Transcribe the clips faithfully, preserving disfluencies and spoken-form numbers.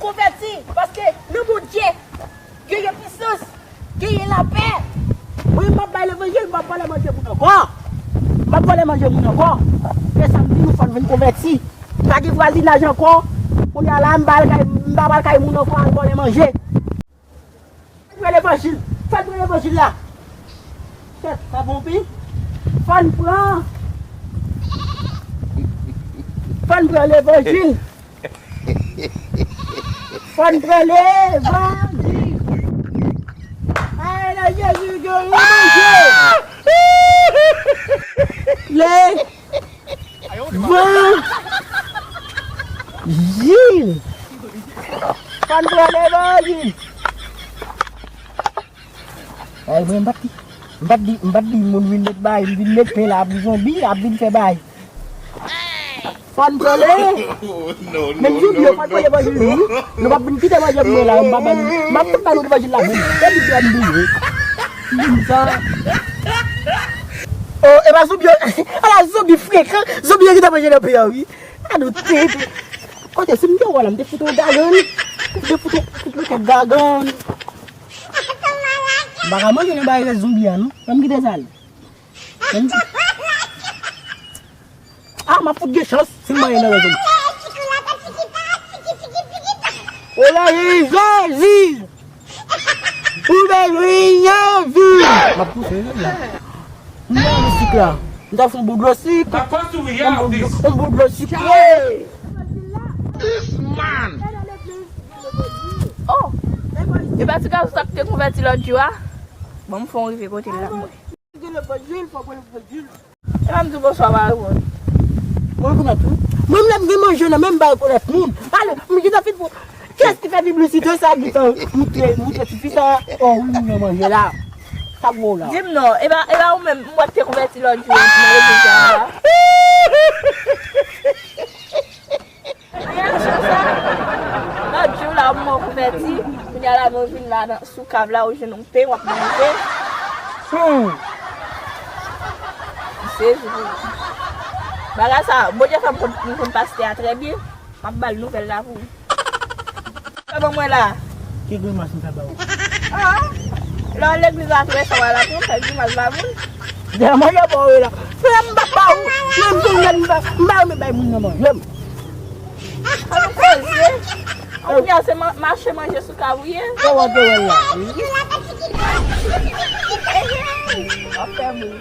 Konvèti, paske nan Bondye, genyen pisans, genyen lapè. Mwen, m ap bay levanjil, m ap vòlè manje moun ankò. M ap vòlè manje moun ankò. E sa m di nou, fò n vin konvèti. Pa gen vwazinaj ankò. Kounye a la, m pa al kay, m pa pral kay moun ankò, al vòlè manje. Fò n pran levanjil. Fò n pran levanjil la. Kèt, pa bon pi. Fò n pran. Fò n pran levanjil. Fò n pran levanjil. Ay, la Jezi, Jezi, Bondye. Le Van Jil. Fò n pran levanjil. Ay, mwen, m pa t di, m pa t di, m pa t di moun vin met bay, m vin met pen la, ap vin zonbi, ap vin fè bay. Fò n pran le. Menm zonbi yo, fò n pran levanjil wi. Nou p ap vin kite manje pou mwen la, m pa ba nou. M ap tout ba nou levanjil la menm. Se Bib la m bliye. Bib sa. Oh, e pa zonbi yo. Ala zonbi frekan. Zonbi yo ki ta manje nan peyi a wi. A nou te, te. Kote si m te wè la, m te fout yon gagann. M te fout yon kout nan kèk gagann. M pa ka manje nan bagay rès zonbi a non. Ban m kite sa ale. Ban m kite. Ah, m ap fout gen chans si m manyen nan rès zonbi. O la Jezi! Ou bezwen Jezi! M ap pouse wi la. M nan mistik la. M ta fè yon bout dlo sik. Yon bout dlo sik. Oh! E pa ti gason sa ki te konvèti lòt jou a? Bon, m fè yon rive kote l la mwen. Gen levanjil, fò pran levanjil. E pa m di w bonswa, pa reponn. Mwen rekonèt ou. Mwen menm lè m gen manje nan men m, m pa rekonèt moun. Pale, m gentan fin pou. Kiyès ki fè piblisite sa gentan moutre, moutre tifi sa? Oh, wi, m gen manje la. Sa gwo la. Di m non, e pa, e pa ou menm, m wè k te konvèti lòt jou nan legliz la. Lòt jou la, ou mò konvèti, kounye a la, men w vin la nan, sou kav la, ou jwenn yon pen, w ap manje. Hmm. M sezi pou ou. Bagay sa, Bondye fè m konn, m konn pastè a trè byen. M ap ba l nouvèl la pou ou. Fè ban mwen la. Ki grimas m fè ba ou? Ah. Lè w al legliz la, tou lè sa w al la, pou w fè grimas ba moun. Dèyè manje pa w la. Frè m, m pa ba ou. Menm tou nèg m pa, m pa renmen bay moun nan manje m. An nou koze. An kounye a se ma-, mache manje sou kav ou ye. Sa w ap wè la? W ap fè moun.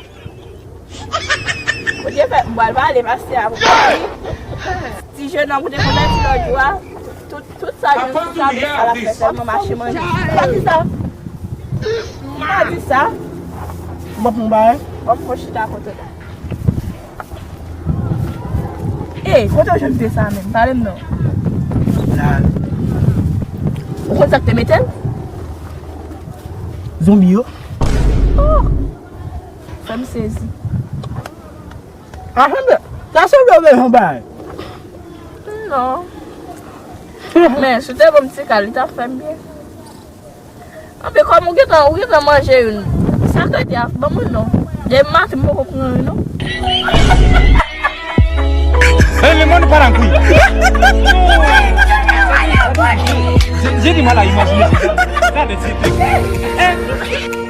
Bondye fè, m pral pale pastè a pou pale. Ti jenòm ou te konvèti lòt jou a, tout, tout sa jwenn sou tab li, sa l ap fè sèlman mache manje. Ou pa di sa? Ou pa di sa? Ou pa pou m bay? Ou pa pou chita kote la. Ey, kote w jwenn te sa menm? Pale m non. La. Ou konn sa k te mete l? Zonbi yo. Oh! Fè m sezi. A sanble, sa sanble w bezwen bay. Non. Men, si w te ban m ti kal, li t ap fè m byen. Anben, kòm ou gentan, ou gentan manje youn, sa k rete a, ban mwen non. Demen maten, m poko pran youn non. Eh, le monde part en couille. J'ai, j'ai du mal à imaginer ça. Gade, c'est, eh.